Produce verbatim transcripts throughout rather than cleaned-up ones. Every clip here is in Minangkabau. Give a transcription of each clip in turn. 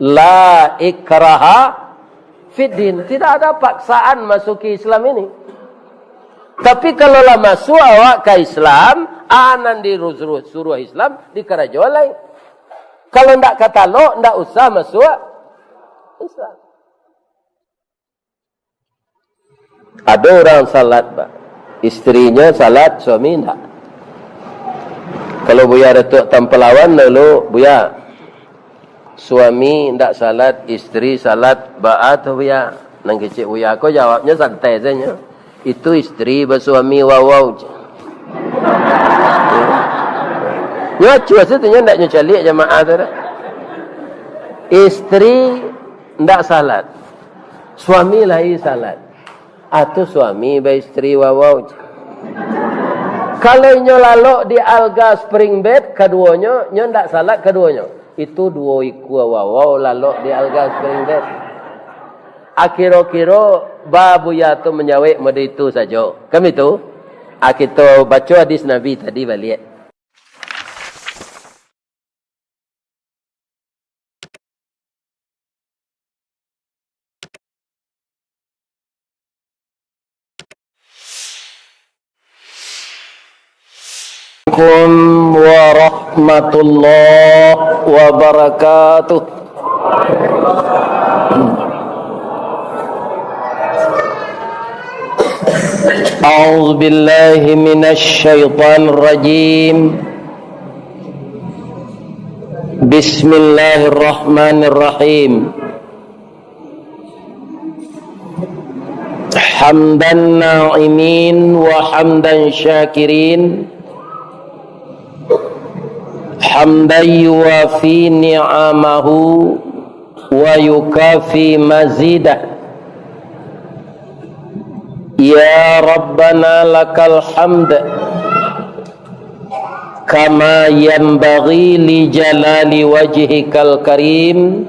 La ikraha fiddin. Tidak ada paksaan masuki Islam ini. Tapi kalau lah masuk awak ka Islam, a nan dirusuh-, suruah Islam dikarajoan lai. Kalau ndak katalok, ndak usah masuk Islam. Ado urang salat, Pak. Istrinyo salat, suami ndak. Kalau Buya Datuak Tampalawan dulu, Buya, suami ndak salat, istri salat, baa tu, Buya? Nan kecek Buya ko jawabnyo santai sajo. Itu istri basuami wawau. Nyo acuah situ, nyo ndak nyo caliak jamaah tu dah. Istri ndak salat. Suami lai salat. Atu suami baistri wawau. Kalau inyo lalok di alga spring bed, kaduonyo, nyo ndak salat kaduonyo. Itu duo ikua wawau lalok di alga spring bed. Akiro-kiro ba Buya tu manjawek mode itu sajo. Kan itu? Ah, kito baco hadis Nabi tadi baliak. Assalamualaikum warahmatullahi wabarakatuh. A'udzu billahi minasy syaithanir rajim. Bismillahirrahmanirrahim. Hamdan na'imin wa hamdan syakirin. Hamdan yuwafi ni'amahu wa yukafi mazidah. Ya Rabbana lakal hamd. Kama yanbaghi li jalali wajhikal karim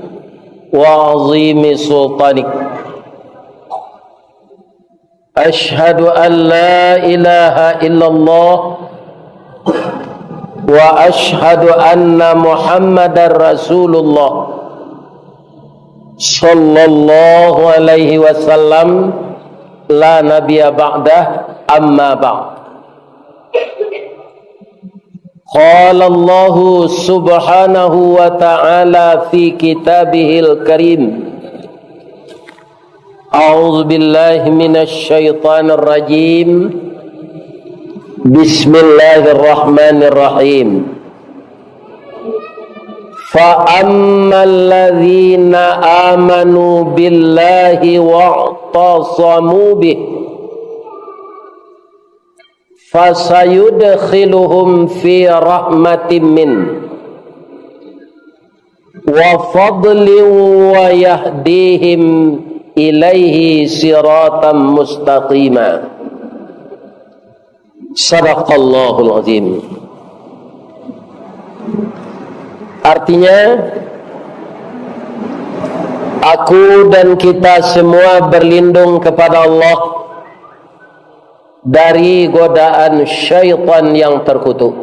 wa azimi sultanik. Asyhadu an la ilaha illallah wa asyhadu anna Muhammadar Rasulullah sallallahu alaihi wasallam, la nabiyya ba'dah, amma ba'd. Qala Allahu subhanahu wa ta'ala fi kitabihil karim. A'udzu billahi minasy syaithanir rajim. Bismillahirrahmanirrahim. Fa ammal ladzina amanu billahi wa'tasamu bih, fasayudkhiluhum fi rahmatim min wa fadlin wa yahdihim ilaihi siratan mustaqima. Sadaqallahul azim. Artinya, aku dan kita semua berlindung kepada Allah dari godaan syaitan yang terkutuk.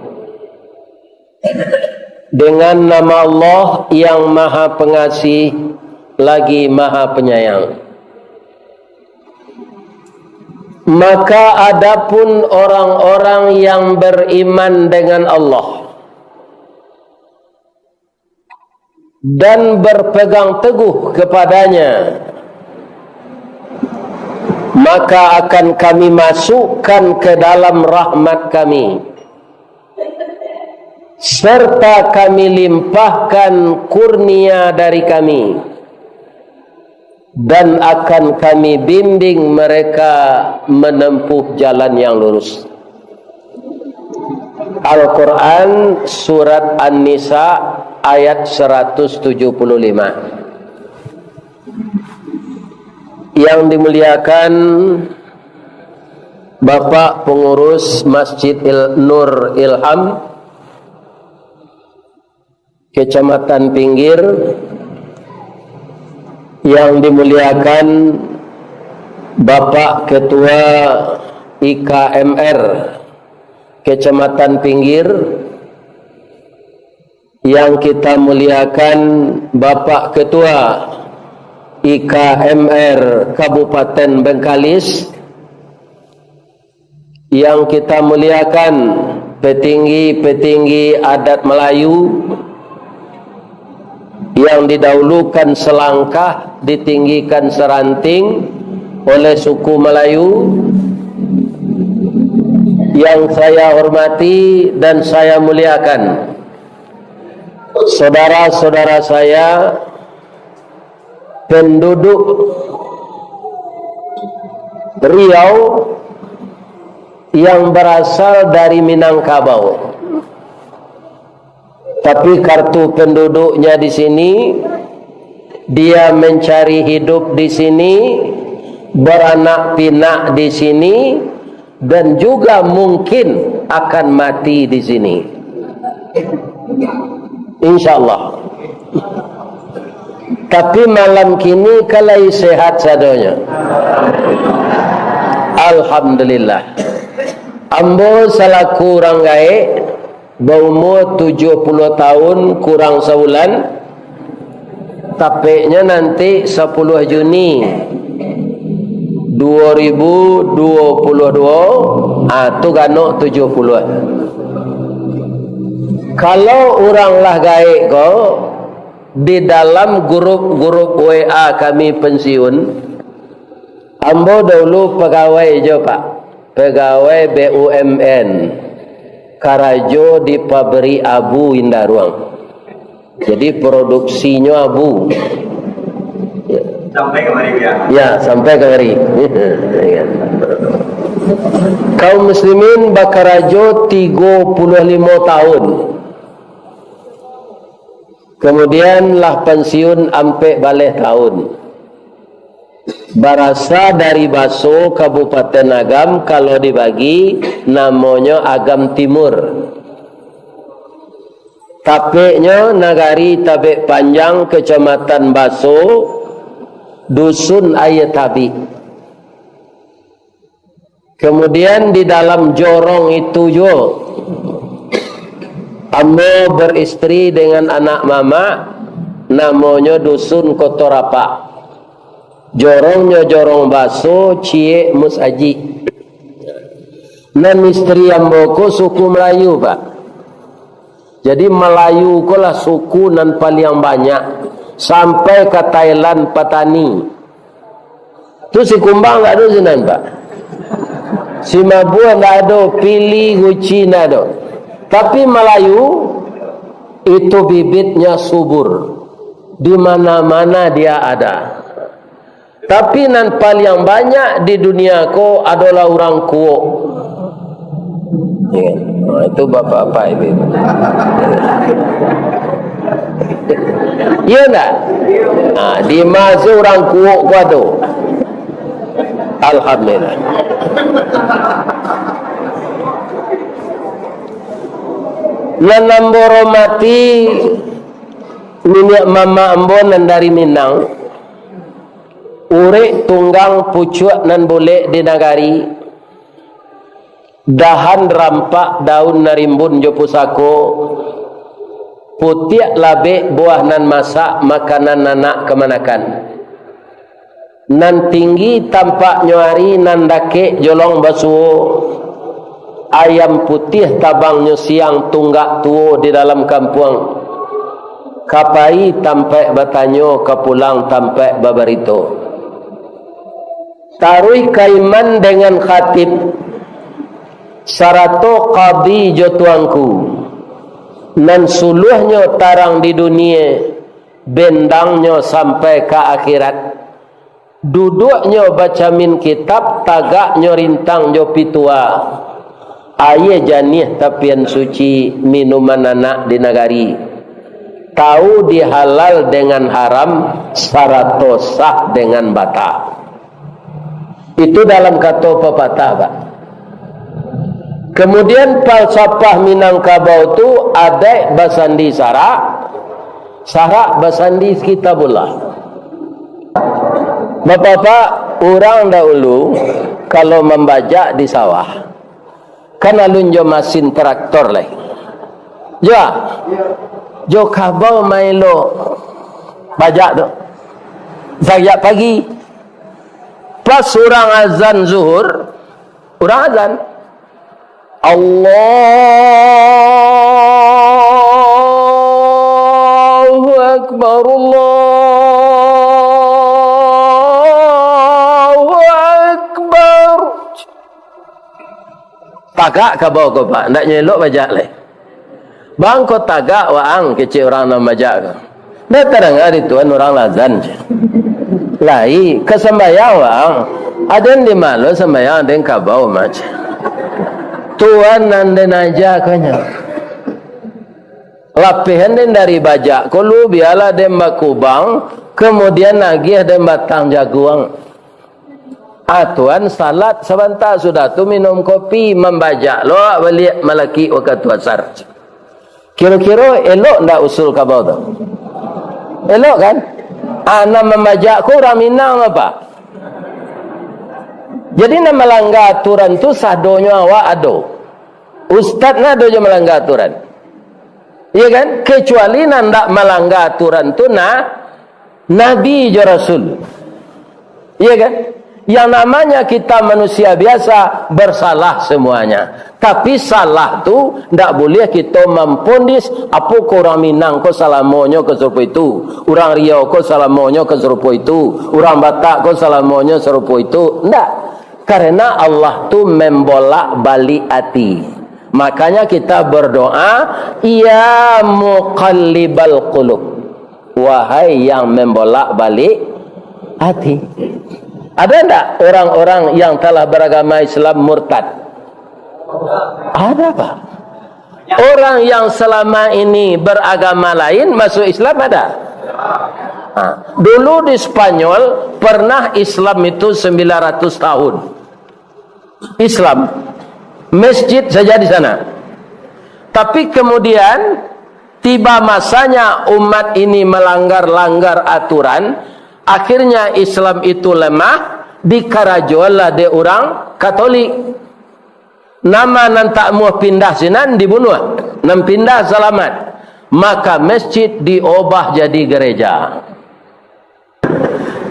Dengan nama Allah yang Maha Pengasih, lagi Maha Penyayang. Maka adapun orang-orang yang beriman dengan Allah, dan berpegang teguh kepada-Nya, maka akan Kami masukkan ke dalam rahmat Kami, serta Kami limpahkan kurnia dari Kami, dan akan Kami bimbing mereka menempuh jalan yang lurus. Al-Quran, Surat An-Nisa, ayat seratus tujuh puluh lima. Yang dimuliakan Bapak Pengurus Masjid Il-, Nur Ilham, Kecamatan Pinggir, yang dimuliakan Bapak Ketua I K M R Kecamatan Pinggir, Yang kita muliakan Bapak Ketua I K M R Kabupaten Bengkalis, yang kita muliakan petinggi-petinggi adat Melayu, yang didahulukan selangkah, ditinggikan seranting oleh suku Melayu, yang saya hormati dan saya muliakan, saudara-saudara saya, penduduk Riau yang berasal dari Minangkabau. Tapi kartu penduduknya di sini, dia mencari hidup di sini, beranak pinak di sini, dan juga mungkin akan mati di sini. Insya Allah. Tapi malam kini ka lai sehat sadonyo. Alhamdulillah. Ambo salaku urang gaek, baumua tujuah puluah tahun kurang sabulan, tapeknyo nanti sapuluah Juni dua ribu dua puluh dua, ah, tu ganok tujuah puluah. Kalau urang lah gaek ko, di dalam grup-grup W A kami pensiun, ambo dahulu pegawai jo, Pak. Pegawai B U M N. Karajo di pabrik abu Indaruang. Jadi, produksinyo abu. Sampai kamari, ya? Ya, sampai kamari. Kaum muslimin bakarajo tigo puluah limo tahun. Kemudian lah pensiun ampek baleh tahun. Barasa dari baso Kabupaten Agam, kalau dibagi, namonyo Agam Timur. Tapeknyo Nagari Tabek Panjang, Kecamatan Baso, Dusun Aia Tabik. Kemudian di dalam jorong itu juo, ambo beristri dengan anak mamak, namonyo Dusun Koto Rapak. Jorongnyo jorong baso, ciek musajik. Nan istri ambo ko suku Melayu, Pak. Jadi, Malayu ko lah suku nan paliang banyak, sampai ka Thailand patani. Tu si kumbang ndak ado sinan, Pak. Si mabuah ndak ado, pili, guci ndak ado. Tapi Malayu, itu bibitnya subur. Di mana-mana dia ada. Tapi nan paliang banyak di dunia ko adolah urang Kuok. Ya, nah, itu bapak-bapak itu. Iya ndak? Nah, di ma se urang Kuok ko ado. Alhamdulillah. Nan ambo hormati niniak mamak ambo nan dari Minang. Urek tunggang pucuak nan bulek di nagari, dahan rampak daun nan rimbun jo pusako, putiak labek buah nan masak makanan anak kamanakan. Nan tinggi tampaknyo ari, nan dakek jolong basuo, ayam putiah tabangnyo siang, tunggak tuo di dalam kampuang. Ka pai tampaik batanyo, ka pulang tampaik babarito. Taruih ka imam dengan khatib, sarato kadi jo tuanku, nan suluahnyo tarang di dunie, bendangnyo sampai ka akhirat. Duduaknyo bacamin kitab, tagaknyo rintang jo pitua. Aia janiah tapian suci, minuman anak di nagari. Tau di halal dengan haram, sarato sah dengan bata. Itu dalam kato papatah, Pak. Kemudian, falsafah Minangkabau tu, adaik basandi sarak, sarak basandi Kitabullah. Bapak-bapak, urang dahulu kalau mambajak di sawah, kan alun jo masin traktor lai. Jo, ah? Jo kabau maelo bajak tu. Sajak pagi. Pas urang azan zuhur, urang azan. Allahu Akbar, Allahu Akbar. Tagak kabau ko, Pak. Ndak nyo elok bajak lai. Bang, ko tagak waang, kecek urang nan bajak ko. Ndak tadanga di Tuan urang lah azan, cek. Lai, ka sambayang waang. Aden di malo sambayang, aden kabau mah, cek. Tuan nan den aja ko nyo. Lapehan den dari bajak ko lu, bialah den bakubang, kemudian agiah den batang jaguang. Ah, Tuan, salat sabanta, sudah tu minum kopi, mambajak lo baliak malakik wakatu asar. Kiro-kiro elok ndak usul kabau tu? Elok kan? Ah, nan mambajak ko urang Minang apa? Jadi, nan malangga aturan tu sadonyo awak ado. Ustaz nan ado jo malangga aturan. Iya kan? Kecuali nan ndak malangga aturan tu na-, nabi jo rasul. Iya kan? Yang namanya kita manusia biasa, bersalah semuanya. Tapi salah tu ndak buliah kito mampondis, apo ko urang Minang ko salamonyo ko sarupo itu, urang Riau ko salamonyo ko sarupo itu, urang Batak ko salamonyo sarupo itu. Ndak. Karena Allah tu membolak-balik ati. Makanya kita berdoa, "Ya muqallibal qulub." Wahai yang membolak-balik ati. Ada ndak orang-orang yang telah beragama Islam murtad? Ada, Pak. Orang yang selama ini beragama lain masuk Islam ada? Ha. Dulu di Spanyol pernah Islam itu sembilan ratus tahun. Islam. Masjid saja di sana. Tapi kemudian tiba masanya umat ini melanggar-langgar aturan, akhirnya Islam itu lemah, dikarajolah dek urang Katolik. Nama nan tak muah pindah sinan dibunuah, nan pindah salamat. Maka masjid diobah jadi gereja.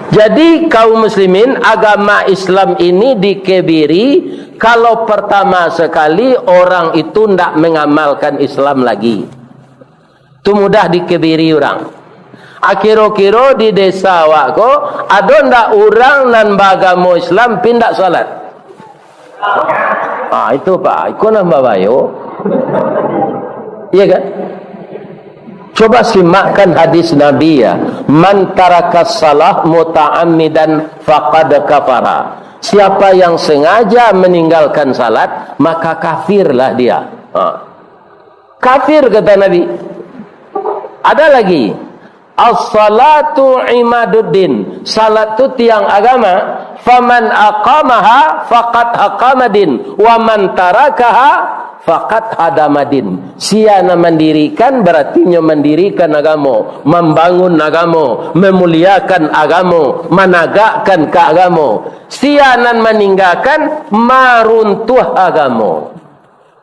Jadi, kaum muslimin, agama Islam ini dikebiri, kalau pertama sekali orang itu ndak mengamalkan Islam lagi. Tu mudah dikebiri urang. Akiro-kiro di desa awak ko, ado ndak urang nan baagamo Islam, pi ndak salat? Ah, itu, Pak. Iko nan babayo. Iya kan? Coba simakkan hadis Nabi ya, "Man tarakas salah muta'ammidan faqad kafara." Siapa yang sengaja meninggalkan salat, maka kafirlah dia. Ha. Kafir, kata Nabi. Ada lagi, "As-salatu imaduddin." Salat tu tiang agama. "Faman aqamaha faqad aqamadin, wa man tarakaha faqad hadamadin." Sia nan mandirikan, berarti nyo mandirikan agamo, mambangun agamo, memuliakan agamo, managakkan ka agamo. Sia nan maninggakan, maruntuah agamo.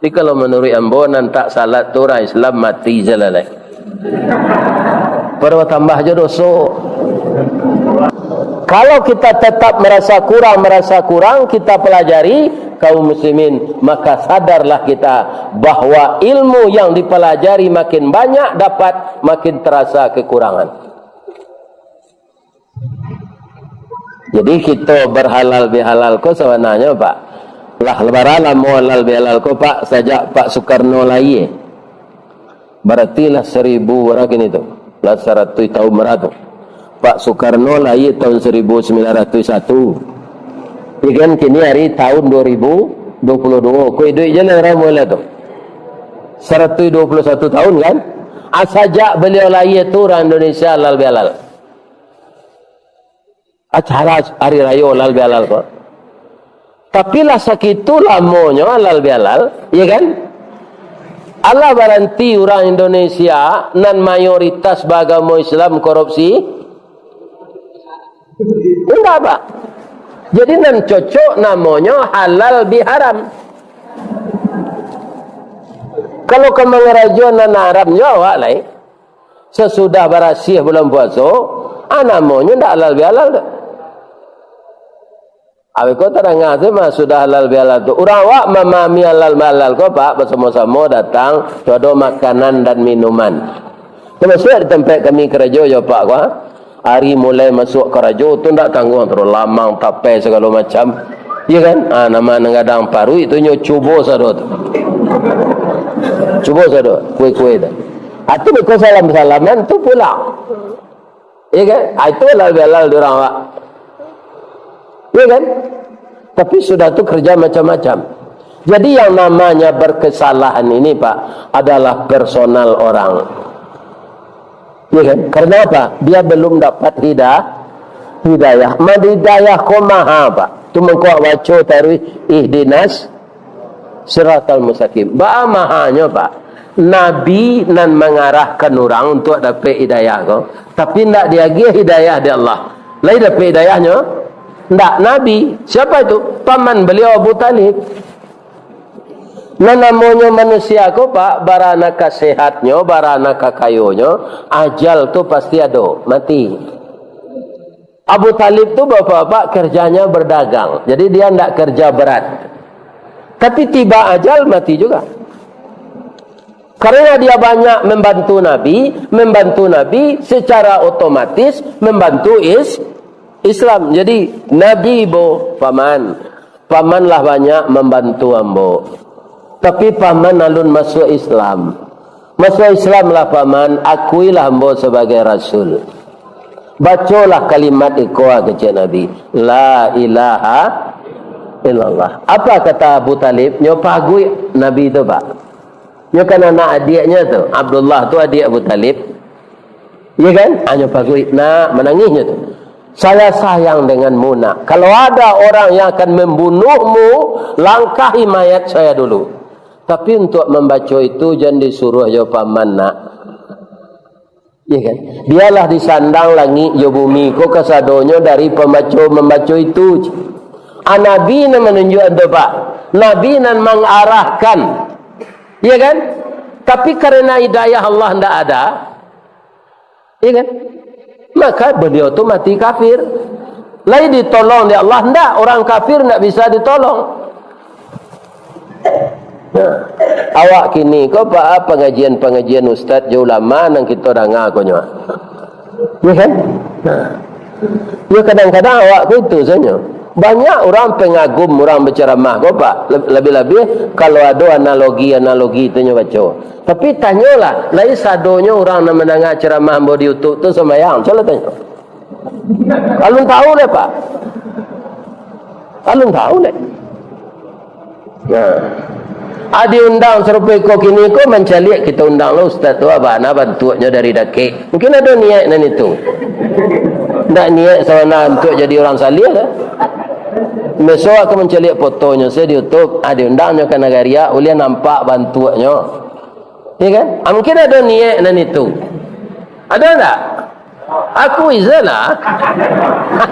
Tapi kalau manuruik ambo, nan tak salat tu urang Islam mati se lah lai. Pado tambah jo doso. Kalau kita tetap merasa kurang, merasa kurang, kita pelajari, kaum muslimin, maka sadarlah kita bahwa ilmu yang dipelajari makin banyak dapat, makin terasa kekurangan. Jadi, kito berhalal bihalal ko sabananyo, Pak, lah bara lamo halal bihalal ko, Pak, sajak Pak Sukarno lahia. Berarti lah saribu bara kini tu. Lah saratuih tahun bara tu. Pak Sukarno lahia tahun saribu sambilan ratuih satu. Iyo kan, kini ari tahun dua ribu dua puluh dua. Ko iduik je lah urang mulo tu. Saratuih dua puluh satu tahun kan? Ah, sajak baliau lahia tu urang Indonesia halal bihalal. Acara hari rayo halal bihalal ko. Tapi lah sakitu lamonyo halal bihalal, iyo kan? Alah baranti urang Indonesia nan mayoritas baagamo Islam korupsi? Indak, Pak. Jadi nan cocok namonyo halal biharam. Kalau ka mangarajo nan haram jo awak lai. Sasudah barasiah bulan puaso, ah, namonyo ndak halal bihalal tu. Abih ko tadanga tu mah sudah halal bihalal tu. Urang awak mamahami halal bihalal ko, Pak, basamo-samo datang, tu ado makanan dan minuman. Tamasuak di tampek kami karajo jo, Pak, ko, ha? Ari mulai masuak karajo tu ndak tangguang tu, lamang, tapeh, sagalo macam. Iyo kan? Ah, nama nan gadang paruik tu nyo cubo sado tu. Cubo sado, kue-kue tu. Ah, tu beko salam-salaman tu pulang. Iya kan? Ah, itu halal bihalal di urang awak. Iya kan? Tapi sudah tu kerja macam-macam. Jadi yang namanya berkesalahan ini, Pak, adalah personal orang. Iya kan? Karena apa? Dia belum dapat hida-, hidayah. Mah hidayah ko maha, Pak. Tu mangko baco taruih ihdinas siratal mustaqim. Baa mahanyo, Pak? Nabi nan mangarahkan urang untuak dapek hidayah ko, tapi ndak diagiah hidayah dek Allah. Lai dapek hidayahnyo? Ndak, Nabi. Siapa itu? Paman beliau Abu Talib. Nan namonyo manusia ko, Pak, bara nan ka sehatnyo, bara nan ka kayonyo, ajal tu pasti ado, mati. Abu Talib tu bapak-bapak kerjanya berdagang. Jadi dia ndak kerja berat. Tapi tiba ajal mati juga. Karena dia banyak membantu Nabi, membantu Nabi secara otomatis membantu is-, Islam. Jadi Nabi bo paman, paman lah banyak membantu ambo. Tapi paman alun masuak Islam. Masuak Islamlah paman, akuilah ambo sabagai rasul. Bacolah kalimat iko, kecek Nabi, "La ilaha illallah." Apa kata Abu Talib? Nyo paguik Nabi tu, Pak. Nyo kan anak adiaknyo tu, Abdullah tu adiak Abu Talib. Iya kan? Hanyo paguik, nak, manangihnyo tu. "Saya sayang denganmu, nak. Kalau ada orang yang akan membunuhmu, langkahi mayat saya dulu. Tapi untuk mambaco itu, jan disuruah jo paman, nak." Iya kan? Bialah disandang langik jo bumi ko kasadonyo dari pambaco mambaco itu. Ah, Nabi nan manunjuak tu, Pak. Nabi nan mangarahkan. Iya kan? Tapi karena hidayah Allah ndak ada, iya kan? Maka beliau tu mati kafir. Lai ditolong dek Allah? Ndak, orang kafir ndak bisa ditolong. Nah, awak kini ko, Pak, pangajian-pangajian ustaz jo ulama nan kito danga ko nyo. Iya kan? Nah. Ya, kadang-kadang awak ko itu sajo. Banyak urang pengagum urang bacaramah ko, Pak. Leb-, labiah-labiah kalau ado analogi-analogi tu nyo baco. Tapi tanyolah, lai sadonyo urang nan mandanga ceramah ambo di YouTube tu sumbayang? Cubolah tanyo. Alun tahu lai, Pak. Alun tahu lai. Nah. Ah, diundang sarupo iko kini ko mancaliak, kito undang lo ustaz tu, bana bantuaknyo dari dakek. Mungkin ado niaik nan itu. Ndak niaik sabana untuak jadi urang saleh lah. Biaso awak ka mancaliak fotonyo sajo di YouTube, ah, diundangnyo ka nagari, ah, uliah nampak bantuaknyo. Iya kan? Ah, mungkin ado niaik nan itu. Ado ndak? Aku izalah.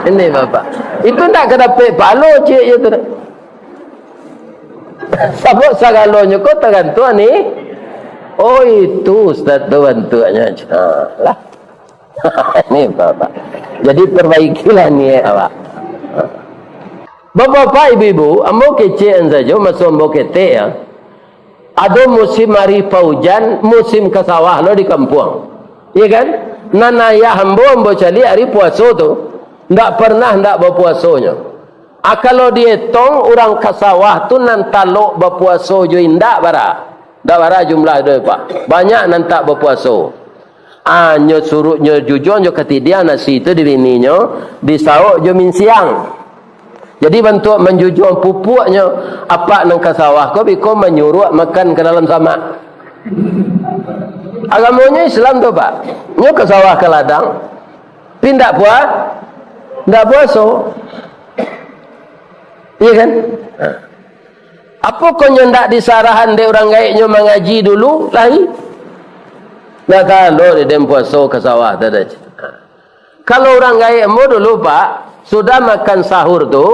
Ini Bapak. Itu ndak ka dapek pahalo ciek je tu. Sabab sagalonyo ko tagantuang ni. Oh, itu ustaz tu bantuaknyo. Ha, lah. Ini Bapak. Jadi perbaikilah niaik awak. Bapak-bapak, ibu-ibu, ambo kecekan sajo, maso ambo ketek ya. Ado musim ari paujan, musim ka sawah lo di kampuang. Iya kan? Nan ayah ambo, ambo caliak ari puaso tu, ndak pernah ndak bapuasonyo. Ah, kalau dietong, urang ka sawah tu nan talok bapuaso jo indak bara. Ndak bara jumlah tu, Pak. Banyak nan tak bapuaso. Ah, nyo suruik nyo jujuang jo katidiang nasi tu di bininyo, disaok jo minsiang. Jadi bantuak manjujuang pupuaknyo, apak nan ka sawah ko biko manyuruak makan ka dalam samak. Agamonyo Islam tu, Pak. Nyo ka sawah ka ladang, pi ndak pua-, ndak puaso. Iya kan? Ha. Apo ko nyo ndak disarahan dek urang gaeknyo mangaji dulu, lai? Ndak tahan doh dek den puaso ka sawah tadi. Kalau urang gaek ambo dulu, Pak, sudah makan sahur tu,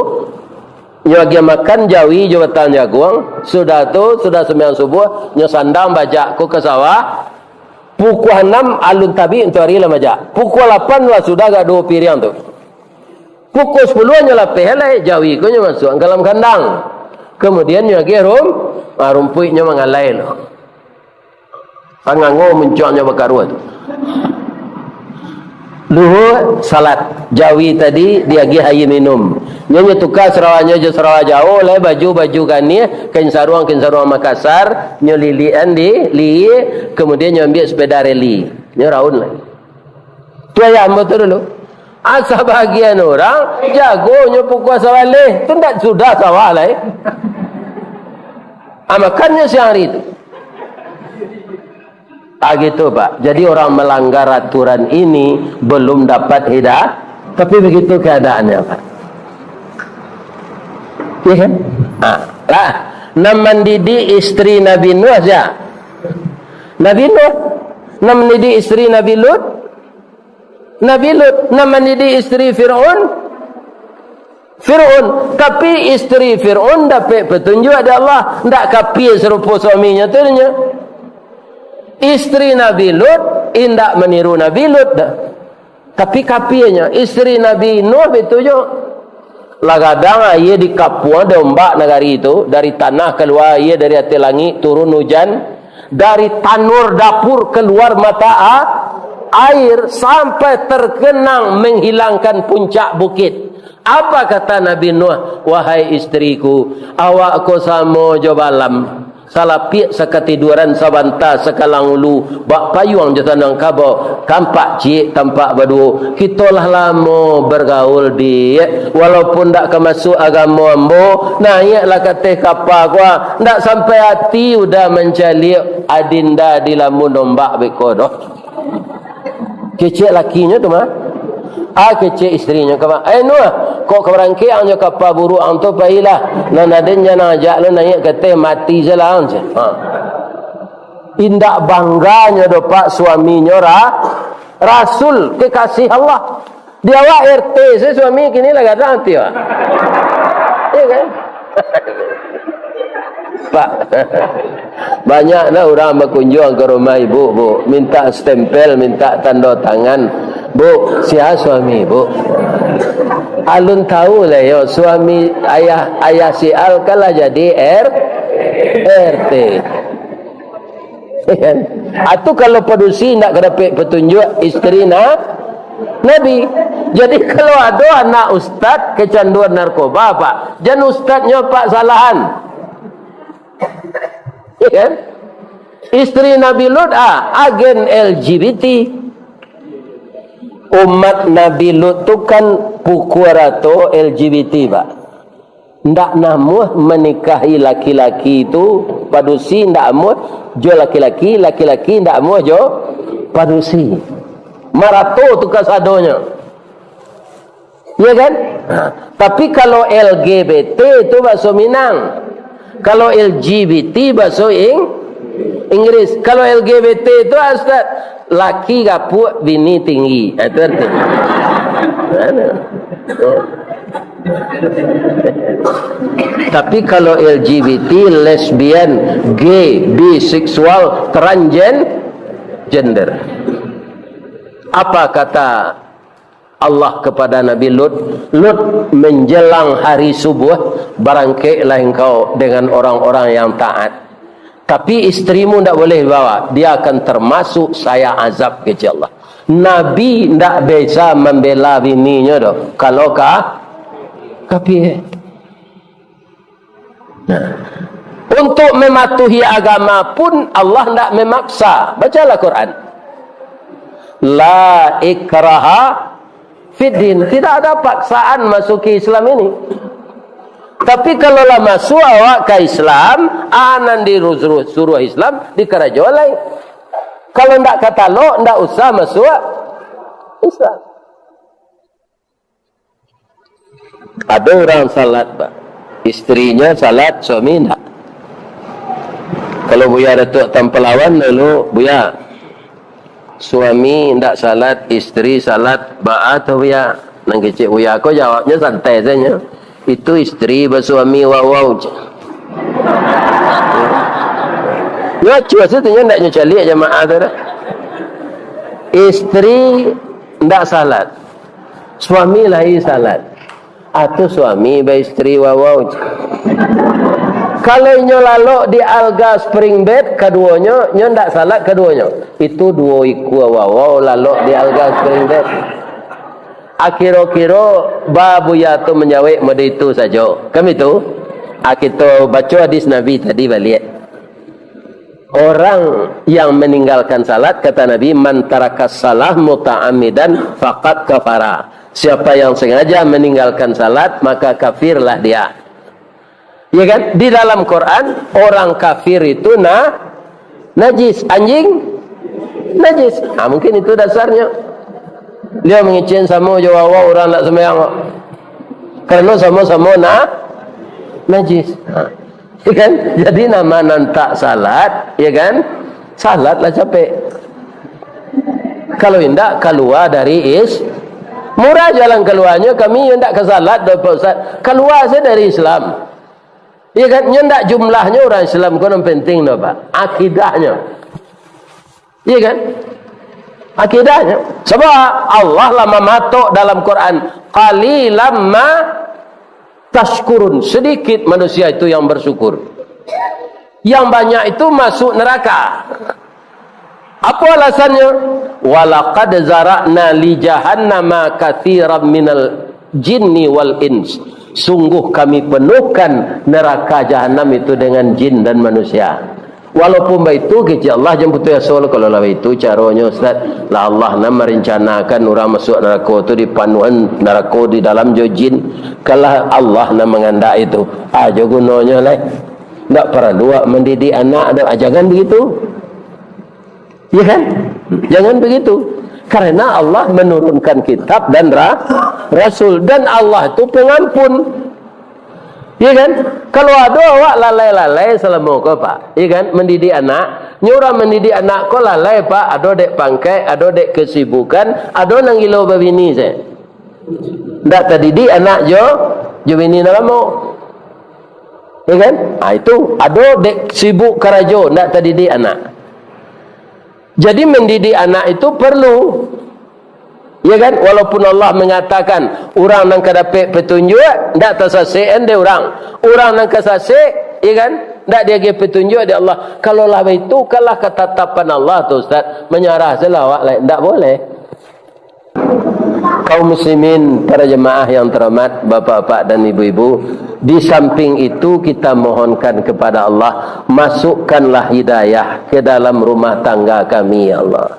nyo agiah makan jawi jo batang jaguang, sudah tu, sudah sumbayang subuah, nyo sandang bajak ko ka sawah, Pukua anam alun tabik tu ari lah majak. Pukua lapan lah sudah agak duo piriang tu. Pukua sapuluah nyo lapeh lai, jawi ko nyo masuak ka dalam kandang. Kamudian nyo agiah rum-, ah, rumpuik nyo mangalai lo. Angango muncuangnyo bakaruah tu. Luhua salat, jawi tadi diagiah aia minum. Nyo, nyo tuka sarawanyo jo sarawa jauah, lai baju, baju ganiah, kain saruang, kain saruang Makassar, nyo lilikan di lihia, kamudian nyo ambiak sapeda reli. Nyo raun lai. Tu ayah ambo tu dulu. Ah, sabagian urang jagonyo pukua sabaleh, tu ndak sudah sawah lai. Ah, makannyo siang hari tu. Ah, gitu, Pak. Jadi, orang melanggar aturan ini belum dapat hidayah. Tapi begitu keadaannya, Pak. Iya kan? Ah, lah. Nan mandidik istri Nabi Nuh sia? Nabi Nuh. Nan mandidik istri Nabi Lut? Nabi Lut. Nan mandidik istri Fir'aun? Fir'aun. Tapi istri Fir'aun dapek petunjuk dari Allah. Ndak kapia sarupo suaminyo tu nyo. Istri Nabi Lut indak maniru Nabi Lut doh. Tapi kapianyo, istri Nabi Nuh itu jo. Lah gadang aia dikapuang dek ombak nagari tu, dari tanah kalua aia, dari ateh langik turun ujan, dari tanur dapur kalua mata a-, air, sampai tergenang menghilangkan puncak bukit. Apa kata Nabi Nuh, "Wahai istriku, awak ko samo jo balam. Salapiak sakatiduaran, sabanta sakalang ulu, bak payuang jo tanang kabau, tampak ciek, tampak baduo. Kito lah lamo bagaul, Diak. Walaupun ndak ka masuak agamo ambo, naiaklah ka ateh kapa ko, ah. Ndak sampai ati udah mancaliak adinda dilamun ombak beko doh." Kecek lakinyo tu mah. Ah, kecek istrinyo ka, "Eh, Nuh, kok ka barangkek ang jo kapa buruak ang tu, pailah. Nan aden jan ajak lo naiak ka ateh, mati se lah ang," cek. Ha. Indak bangganyo doh, Pak, suaminyo ra-, rasul, kekasih Allah. Di awak R T se suami, kini lah gadang ati, Pak. Iya kan? Pak, banyak dah urang bakunjuang ka rumah ibu, Bu. Minta stempel, minta tando tangan. "Bu, sia suami, Bu?" Alun tahu lah yo, suami ayah, ayah si Al kan lah jadi R-, R T. Atu kalau padusi indak ka dapek patunjuak istri na-, Nabi. Jadi kalau ado anak ustad kacanduan narkoba, Pak, jan ustadnyo, Pak, salahan. Iya kan? Istri Nabi Lut, ah, agen L G B T. Umat Nabi Lut tu kan pukua rato L G B T, Pak. Ndak namuah manikahi laki-laki tu, padusi ndak amuah jo laki-laki, laki-laki ndak amuah jo padusi. Marato tu kasadonyo. Iya kan? Ha. Tapi kalau L G B T tu bahaso Minang. Kalau L G B T bahaso Ing-, Inggris. Kalau L G B T tu, Ustaz, laki gapuak, bini tinggi. Ha, itu arti. Mana? Tapi kalau L G B T, lesbian, gay, biseksual, transgen-, gender. Apa kata Allah kepada Nabi Lut, "Lut, menjelang hari subuh, barangkeklah engkau dengan orang-orang yang taat. Tapi istrimu ndak boleh bawa, dia akan termasuk saya azab," kecek Allah. Nabi ndak bisa mambela bininyo doh, kalau ka-, kapia. Nah, untuk mematuhi agama pun Allah ndak memaksa. Bacalah Quran. La ikraha fiddin. Tidak ada paksaan masuki Islam ini. Tapi kalau lah masuk awak ka Islam, a nan disuruah, suruah Islam, dikarajo lai. Kalau ndak katalok, ndak usah masuk Islam. Ado urang salat, Pak. Istrinyo salat, suami indak. Kalau Buya Datuak Tampalawan dulu, "Buya, suami indak salat, istri salat, baa tu, Buya?" Nan kecek Buya ko jawabnyo santai sajo. "Itu istri basuami wawau," cek. Nyo acuah sajo tu, nyo ndak nyo caliak jamaah tu dah. Istri ndak salat, suami lai salat. Atau suami baistri wawau. Kalau inyo lalok di alga spring bed kaduonyo, nyo ndak salat kaduonyo. Itu duo ikua wawau lalok di alga spring bed. Akiro-kiro ba buya tu manjawek mode itu sajo. Kan itu? Ah, kito baco hadis Nabi tadi baliak. Orang yang meninggalkan salat, kata Nabi, "Man tarakas salah muta'ammidan faqad kafara." Siapa yang sengaja meninggalkan salat, maka kafirlah dia. Ya kan? Di dalam Quran, orang kafir itu na-, najis. Anjing najis. Ah, mungkin itu dasarnya. Dia mangecek samo jo awak orang nak sembahyang. Karena sama-sama na-, najis. Ha. Ya kan? Jadi, nama nan tak salat, ya kan? Salatlah capek. Kalau indak, kalua dari is-, murah jalan kaluanyo, kami yo ndak ka salat doh, Pak Ustaz. Kalua saja dari Islam. Ya kan? Nyo ndak jumlahnyo orang Islam ko nan penting doh, Pak. Akidahnyo. Iya kan? Akidahnyo. Sebab Allah lah mamatok dalam Quran, "Qalilam ma tashkurun." Sedikit manusia itu yang bersyukur. Yang banyak itu masuk neraka. Apa alasannyo? "Walaqad zara'na li jahannama katsiran minal jinni wal ins." Sungguh Kami penuhkan neraka Jahanam itu dengan jin dan manusia. Walaupun baitu, kecek Allah, jan putuih asa lo, kalau lah baitu caronyo, Ustaz. Lah Allah nan marencanakan urang masuak narako tu, dipanuahan narako di dalam jo jin. Kalah Allah nan mangandak itu. Ajo gunonyo lai. Ndak paralu awak mandidik anak tu. Ah, jangan begitu. Iya kan? Jangan begitu. Karena Allah menurunkan kitab dan ra-, rasul. Dan Allah tu pengampun. Iya kan? Kalau ado awak lalai-lalai salamo ko, Pak, iya kan, mandidik anak, nyo urang mandidik anak ko lalai, Pak, ado dek pangkek, ado dek kesibukan, ado nan gilo babini se. Ndak tadidik anak jo, jo bini nan lamo. Iya kan? Ah, itu ado dek sibuk karajo, ndak tadidik anak. Jadi, mendidik anak itu perlu. Ya kan? Walaupun Allah mengatakan, urang nan ka dapek petunjuk, ndak tasasek dek urang. Urang nan ka sasek, ya kan? Ndak diagiah petunjuk dek Allah. Kalau lah baitu, kalah katatapan Allah tu, Ustaz. Manyarah se lah awak lai. Ndak boleh. Kaum muslimin, para jemaah yang terhormat, bapak-bapak dan ibu-ibu, di samping itu kita mohonkan kepada Allah, masukkanlah hidayah ke dalam rumah tangga kami, ya Allah.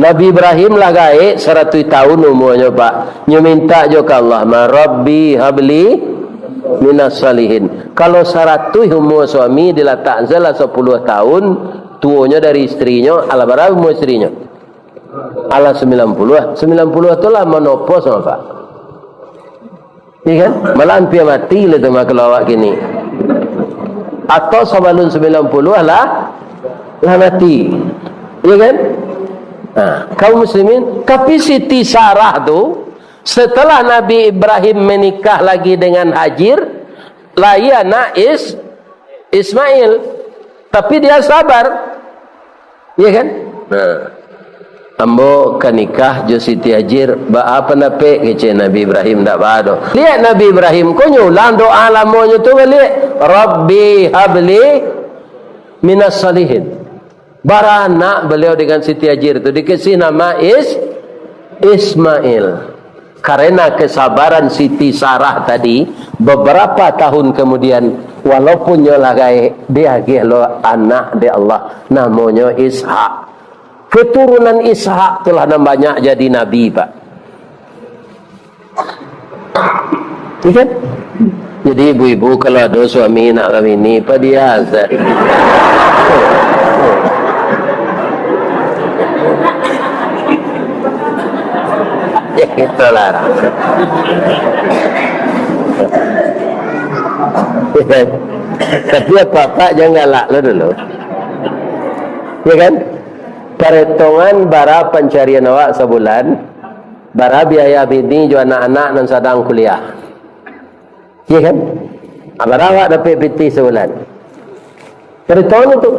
Nabi Ibrahim lah gaek saratuih tahun umuanyo, Pak. Nyo mintak jo ka Allah, ma, "Rabbi habli minas salihin." Kalau saratuih umua suami, dilatak salah sapuluah tahun tuonyo dari istrinyo, alah bara umua istrinyo? Alah sambilan puluah. Sambilan puluah tu lah menopause, Pak. Iya kan? Malah ampia mati lah tu mah kalau awak kini. Atau sabalun sambilan puluah lah, lah mati. Iya kan? Nah, kaum muslimin, tapi Siti Sarah tu, setelah Nabi Ibrahim menikah lagi dengan Hajir, lahir anak Is-, Ismail. Tapi dia sabar. Iya kan? Nah. "Ambo ka nikah jo Siti Hajir, baa pandapek?" kecek Nabi Ibrahim, "Ndak baa doh." Liek Nabi Ibrahim ko nyo ulang doa lamonyo tu baliak, "Rabbi habli minas salihin." Baranak baliau dengan Siti Hajir tu, dikasih nama Is-, Ismail. Karena kesabaran Siti Sarah tadi, beberapa tahun kemudian, walaupun nyo lah gaek, diagiah lo anak dek Allah, namonyo Ishak. Keturunan Ishak tu lah nan banyak jadi nabi, Pak. Iya kan? Jadi ibu-ibu kalau ado suami nak babini, padiah sajo. Ya, itulah. Tapi apak-apak jan galak lo dulu. Ya kan? Paretongan bara pancarian awak sabulan, bara biaya bini jo anak-anak nan sadang kuliah. Iya kan? Ah, bara awak dapek pitih sabulan. Caritonyo tu.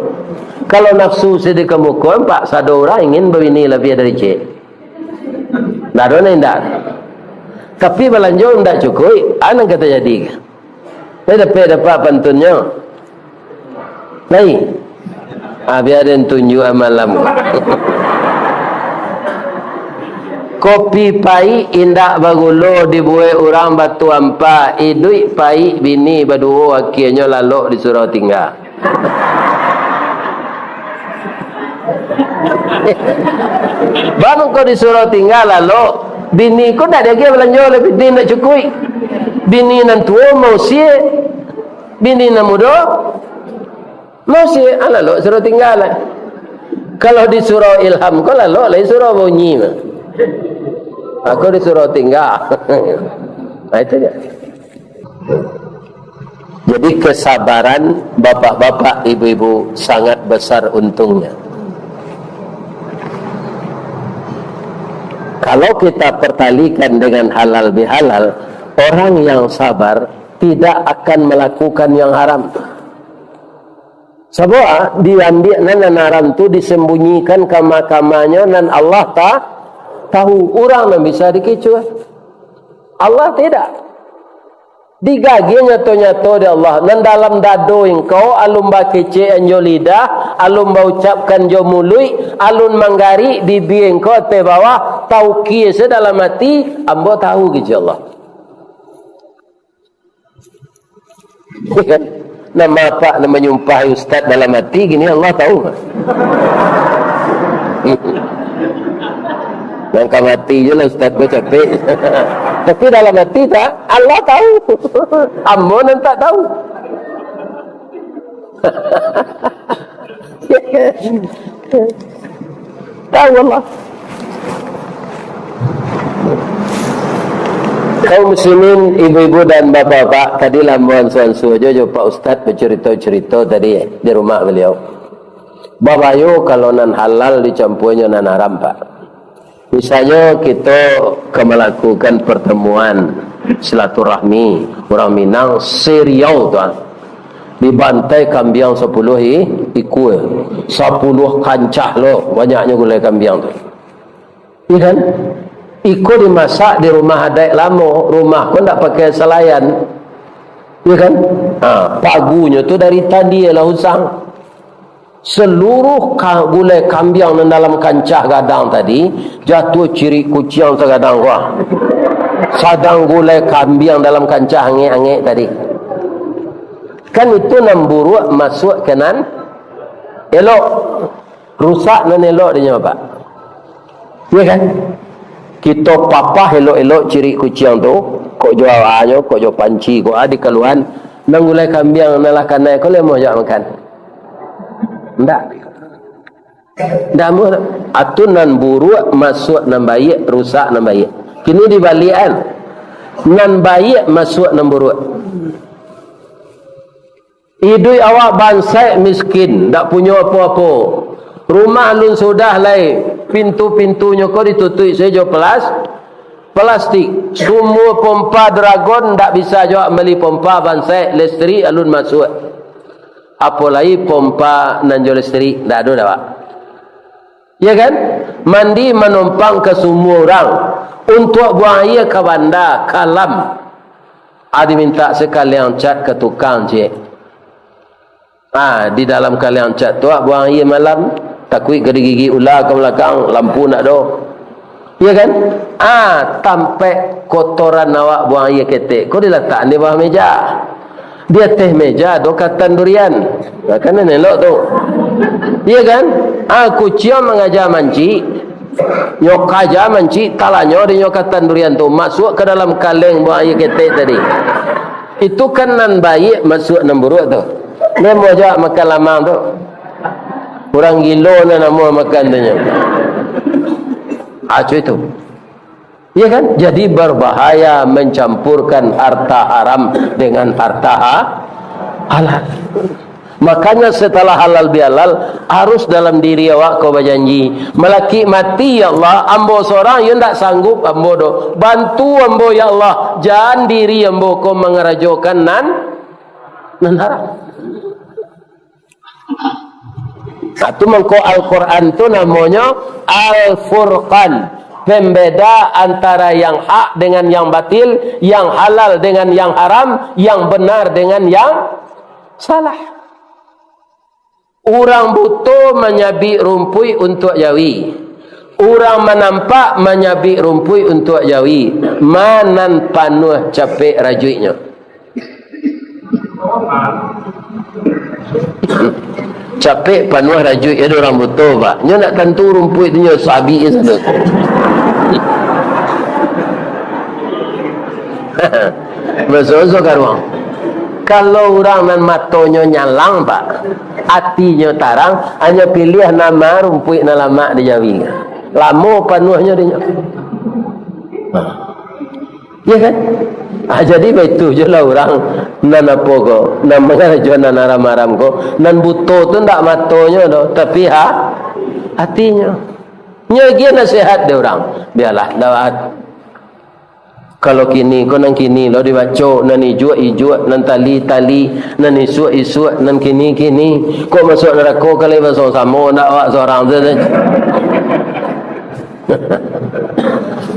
Kalau nafsu sadekamuko, pak sado urang ingin babini labiah dari ciek. Ndak ado nan indak. Tapi balanjo ndak cukuik, a nan ka tajadi. Lai dapek, dapek pantunnyo. Lai. Ah, bia den tunjuak malam. Kopi paik indak bagulo dibuek urang Batu Ampa, iduik paik bini baduo, akienyo lalok disuruah tingga. Bang ko disuruah tingga lalok, bini ko ndak diagiah balanjo lai, bini ndak cukuik. Bini nan tuo mausie, bini nan mudo mausie, ah, lalok suruah tingga lai. Kalau disuruah Ilham ko lalok lai suruah Bunyi mah. Aku disuruah tingga. Nah, itu je. Jadi, kesabaran bapak-bapak, ibu-ibu sangat besar untungnya. Kalau kita pertalikan dengan halal bihalal, orang yang sabar tidak akan melakukan yang haram. Sabab, ah, diambiak nan, nan haram tu disembunyikan kama-kamanyo, nan Allah ta-, tahu. Urang nan bisa dikicuah, Allah tidak. Digagiah nyato-nyato dek Allah. Nan dalam dado engkau, alun bakecek an jo lidah, alun baucapkan jo muluik, alun manggarik bibia engkau ateh bawah, taukia se dalam ati, ambo tahu, kecek Allah. Kan? Nan apak nan manyumpahi ustaz dalam ati, kini Allah tahu. Nan ka mati je lah ustaz ko capek. Tapi dalam ati tak, Allah tahu. Ambo nan tak tahu. Tahu Allah. Kaum muslimin, ibu-ibu dan bapak-bapak, tadi lah ambo ansua-ansua jo, jo Pak Ustaz bacarito-carito tadi, eh, di rumah beliau. Babayo kalau nan halal dicampuanyo nan haram, Pak. Misalnyo, kito ka malakukan partamuan silaturahmi urang Minang se-Riau tu, ah. Dibantai kambiang sapuluah i-, ikua. Sapuluah kancah lo banyaknyo gulai kambiang tu. Iya kan? Iko dimasak di rumah adaik lamo, rumah ko ndak pakai salayan. Iya kan? Ha, pagunyo tu dari tadi lah usang. Saluruah ka-, gulai kambiang nan dalam kancah gadang tadi, jatuah cirik kuciang sagadang ko. Sadang gulai kambiang dalam kancah angek-angek tadi. Kan itu nan buruak masuak ka nan elok. Rusak nan elok dinyo, Pak. Iya kan? Kito papah elok-elok cirik kuciang tu, kok jo awanyo, kok jo panci, kok a dikaluan, nan gulai kambiang nan lah kanai ko lai amuah jo makan. Ndak. Ndak amuah. Atu nan buruak masuak nan baiak, rusak nan baiak. Kini dibaliakan. Nan baiak masuak nan buruak. Iduik awak bansaik miskin, ndak punyo apo-apo. Rumah alun sudah lai, pintu-pintunyo ko ditutuik sajo pelas-, pelastik. Sumua pompa Dragon, ndak bisa jo awak mambali pompa bansaik, listrik alun masuak. Apo lai pompa nan jo listrik, ndak ado doh, Pak. Ya kan? Mandi manompang ka sumua urang. Untuak buang aia ka banda, kalam. A, dimintak sakaliang cat ka tukang, ciek. A, di dalam kaliang cat tu, a, buang aia malam, takuik ka digigik ula ka balakang, lampu ndak ado. Ya kan? A, tampek kotoran awak buang aia ketek ko dilatak di bawah meja. Di ateh meja ado katan durian. Nah, kan elok tu. Iya kan? Ah, kuciang mangaja mancik. Nyo kaja mancik, talanyo di nyo katan durian tu. Masuak ka dalam kaleng buang aia ketek tadi. Itu kan nan baiak masuak nan buruak tu. Nemo aja makan lamang tu. Urang gilo nan namo makan tu nyo. Ah, cuy tu. Iya kan? Jadi, berbahaya mencampurkan harta haram dengan harta ha-, halal. Makanya, setelah halal bihalal, harus dalam diri awak ko bajanji, "Malakik mati, ya Allah, ambo sorang, yo ndak sanggup ambo doh. Bantu ambo, ya Allah, jan diri ambo ko mangarajokan nan, nan haram." Nah, tu mangko Al-Quran tu namonyo Al-Furqan, pembeda antara yang hak dengan yang batil, yang halal dengan yang haram, yang benar dengan yang salah. Urang buto manyabik rumpuik untuak jawi. Urang manampak manyabik rumpuik untuak jawi. Ma nan panuah capek rajuiknyo? Capek panuah rajuik ado urang buto, Pak. Nyo nak tantu rumpuik tu nyo sabik sajo. Baso-baso ka ruang. Kalau urang nan matonyo nyalang, Pak, atinyo tarang, hanyo piliah nan ma rumpuik nan lamak di jawi. Lamo panuahnyo dinyo. Iyo kan? Ah, jadi baitu jo lah urang nan apo ko, nan mangarajo nan haram-haram ko, nan buto tu ndak matonyo doh, tapi ha, atinyo. Nyo agiah nasihat dek urang. Bialah, dawat. Kalau kini ko nan kini lo dibaco, nan ijuak-ijuak, nan tali-tali, nan isuak-isuak, nan kini-kini. Kok masuak narako ka lai basamo-samo, ndak awak surang tu sajo.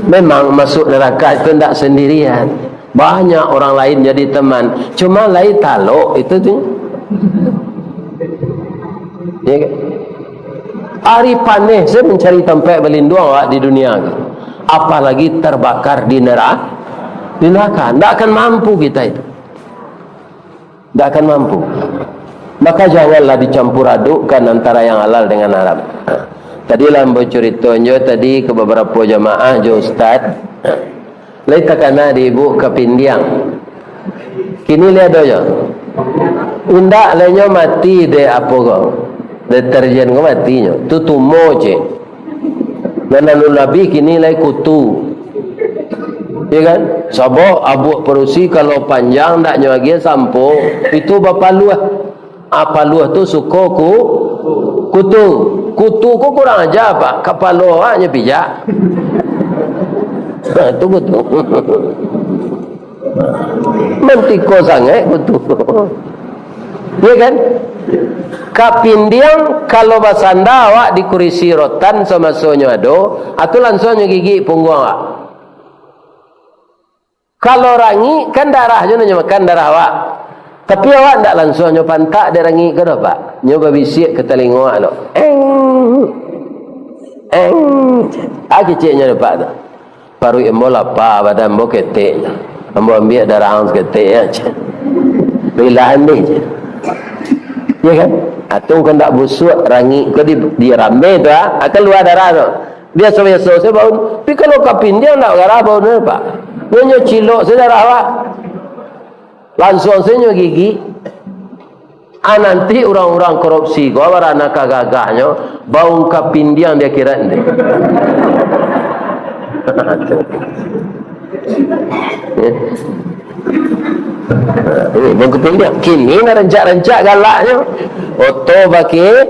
Memang masuak narako tu ndak sandirian. Banyak urang lain jadi teman. Cuma lai talok itu tu. Ya kan? Ari paneh sajo mancari tampek balinduang awak di dunia ko. Apalagi tabakar di nera-, di narako. Ndak akan mampu kita itu. Ndak akan mampu. Maka janganlah dicampur adukkan antara yang halal dengan haram. Ha. Tadi lah ambo curitonyo tadi ka babarapo jamaah jo ustaz. Ha. Lai takana di ibu kapindiang. Kini lai ado nyo? Indak lai nyo mati dek apo ko? Deterjen ko mati nyo. Tu tumo cek. Nan anu labiah kini lai kutu. Ya kan? Sabab abuak padusi kalau panjang ndak nyo agiah sampo, itu bapaluah. Ah, paluah tu suko ku-, kutu. Kutu ko kurang aja, Pak. Kapalo awak nyo pijak. Tu kutu. Mantiko sangaik kutu. Ya kan? Kapindiang, kalau basanda awak di kurisi rotan samasonyo ado, atu lansuang nyo gigik pungguang awak. Kalau rangik, kan darah juo nyo makan darah awak. Tapi awak ndak lansuang nyo pantak dek rangik ko doh, Pak. Nyo babisiak ka talingo awak tu. Eng. Eng. Ah, keceknyo dek Pak tu. Paruik ambo lapa, badan ambo ketek. Ambo ambiak darah ang saketek, ya, cek. Rilah andeh, cek. Ya kan? Atau kok ndak busuak, rangik ko di, di rambeh tu, ah, kalua darah tu. Biaso-biaso sajo baun. Tapi kalau kapindiang ndak garah baun tu, Pak. Nyo cilok sajo darah, Pak. Lansuang sajo nyo gigik. Ah, nanti urang-urang korupsi ko, barana ka gagahnyo, baun kapindiang di akhirat nanti. Ini baun kapindiang. Kini nan rancak-rancak galaknyo. Oto baki-,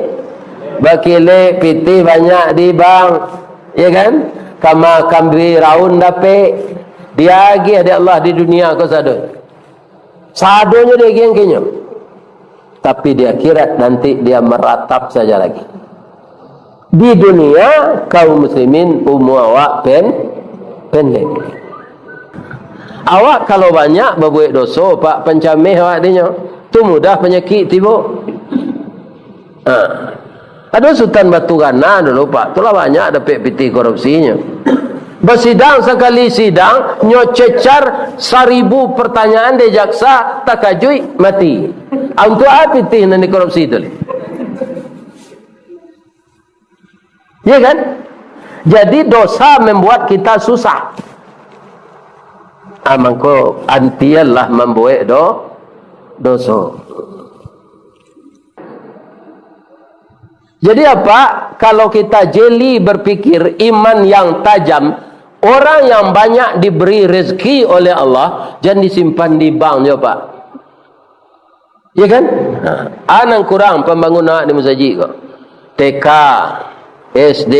bakilek, pitih banyak di bank. Ya kan? Kama kambing raun dapek. Diagiah dek Allah di dunia ko sado. Sadonyo diagiah ka inyo. Tapi di akhirat nanti dia meratap saja lagi. Di dunia, kaum muslimin umua awak pen-, pendek. Awak kalau banyak babuek doso, Pak, pancameh awak dinyo, tu mudah panyakik tibo. Ha. Ado Sutan Batu Gana dulu, Pak. Tu lah banyak dapek pitih korupsinyo. Basidang sakali sidang, nyo cecar saribu pertanyaan dek jaksa, takajuik, mati. Ah, untuak apo pitih nan dikorupsi tu, leh? Ya kan? Jadi dosa membuat kita susah. Ah, mangko antianlah mambuek do-, doso. Jadi apa? Kalau kita jeli berpikir, iman yang tajam, orang yang banyak diberi rezeki oleh Allah, jan disimpan di bank juo, Pak. Ya kan? Ha. Ah, nan kurang pambangunan di masajik ko. T K, S D,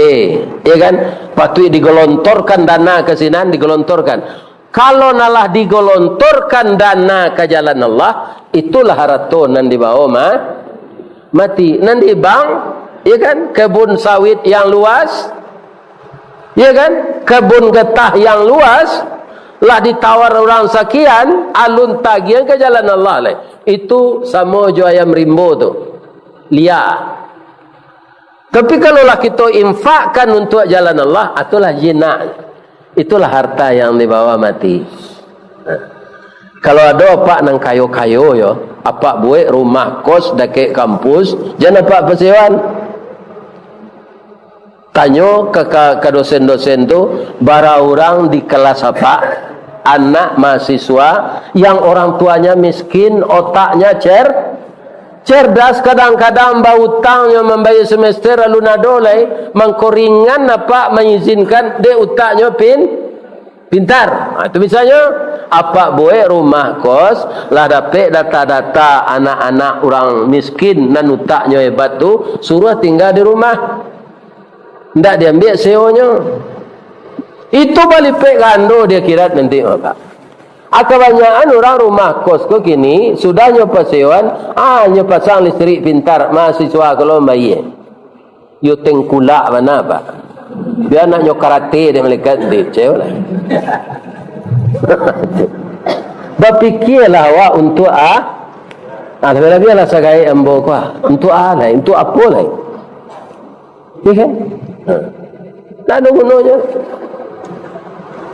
ya kan? Patuik digelontorkan dana ka sinan, digelontorkan. Kalau nan lah digelontorkan dana ka jalan Allah, itulah harato nan dibawo ma-, mati. Nan di bank, ya kan, kebun sawit yang luas, ya kan, kebun getah yang luas, lah ditawar urang sakian, alun tagiah ka jalan Allah lai. Itu samo jo ayam rimbo tu, lia. Tapi, kalau lah kito infakkan untuak jalan Allah, ah, itulah jinak. Itulah harta yang dibawa mati. Nah, kalau ado apak nan kayo-kayo yo, apak buek rumah kos dakek kampus, jan apak pasewan. Tanyo ka, ka, ka dosen-dosen tu, bara urang di kelas apak, anak mahasiswa yang orang tuanya miskin, otaknya cer-, cerdas, kadang-kadang bautang nyo mambayar semester, alun ado lai, mangko ringan apak mangizinkan, dek utaknyo pin-, pintar. Ha, itu misalnyo, apak buek rumah kos, lah dapek data-data anak-anak urang miskin nan utaknyo hebat tu, suruah tingga di rumah. Ndak diambiak sewonyo. Itu balipek gando di akhirat nanti, Bapak. Ah, kabanyakan urang rumah kos ko kini, sudah nyo pasewan, ah, nyo pasang listrik pintar, mahasiswa ko lo mambayia. Yo tengkulak bana, Pak. Bia nak nyo karate dek malaikat nanti, cewek lah. Bapikialah awak untuak, ah, ah, labiah-labiah lah sagaek ambo ko, ah. Untuak ah lai, untuak apo lai? Iya kan? Ha. Ndak ado gunonyo.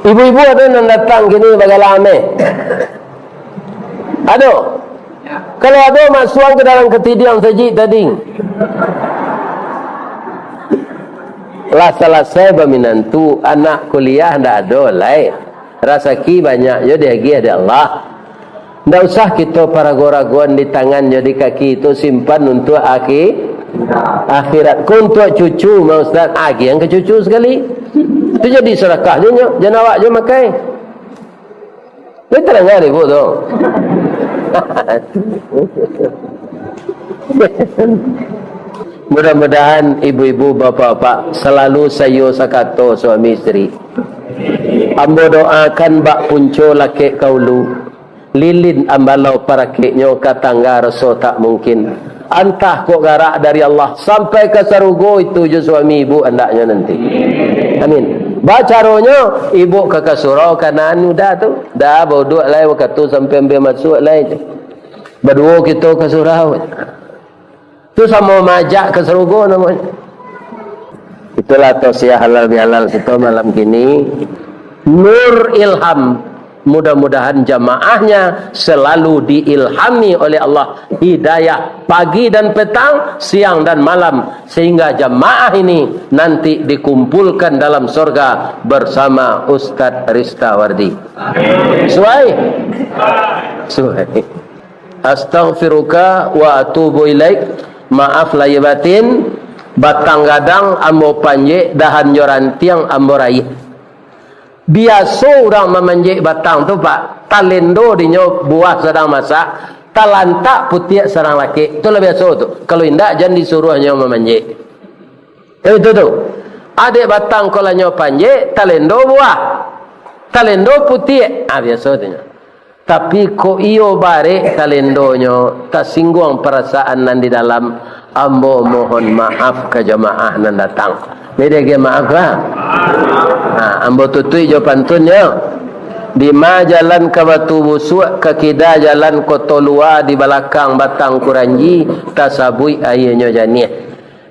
Ibu-ibu ado nan datang kini bagalah ameh? Ado? Kalau ado, masuak ka dalam katidiang sajik tadi. Lah salasai baminantu, anak kuliah ndak ado lai. Rasaki banyak jo diagiah dek Allah. Ndak usah kito parago-ragoan di tangan jo di kaki tu, simpan untuak aki-, akhirat. Ko untuak cucu mah, Ustaz, agiahan ka cucu sakali. Tu jadi sadakah jo nyo, jan awak jo makai. Lai tadanga ibu tu. Mudah-mudahan ibu-ibu, bapak-bapak, salalu saiyo sakato suami isteri. Ambo doakan bak punco lakek ka ulu, lilin ambalau parakeknyo ka tangga raso tak mungkin. Antah kok garak dari Allah sampai ka sarugo itu jo suami ibu andaknyo nanti. Amin. Bacaronyo, ibu ka, ka surau kanaan udah tu. Dah bauduak lai wakatu sampai ambo masuak lai tu. Baduo kito ka surau. Tu samo maajak ka sarugo namonyo. Itulah tausiah halal bihalal kito malam kini. Nur Ilham. Mudah-mudahan jamaahnya selalu diilhami oleh Allah, hidayah pagi dan petang, siang dan malam, sehingga jamaah ini nanti dikumpulkan dalam sorga bersama Ustadz Ristawardi. Suai? Suai. Astaghfiruka wa atubu ilaik. Maaf lahir batin, batang gadang ambo panjek, dahan jo rantiang ambo raih. Biaso urang mamanjek batang tu, Pak, talendo dinyo buah sadang masak, talantak putiak sadang lakek. Itulah biaso tu. Kalau indak, jan disuruah nyo mamanjek. Kan itu tu. Adek batang ko lah nyo panjek, talendo buah. Talendo putiak. Ah, biaso tu nyo. Tapi kok iyo barek talendonyo, tasingguang parasaan nan di dalam, ambo mohon maaf ka jamaah nan datang. Jadi agiah maaf lah. Ha, ambo tutuik jo pantunnyo. Dima jalan ka Batu Busuak, ka kida jalan Koto Lua, di balakang Batang Kuranji, tasabuik aianyo janiah.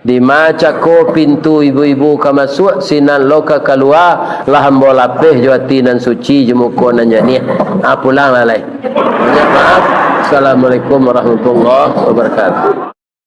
Dima cako pintu ibu-ibu ka masuak, sinan lo ka kalua, lah ambo lapeh jo ati nan suci, jo muko nan janiah. Ah, pulanglah lai. Banyak maaf. Assalamualaikum warahmatullahi wabarakatuh.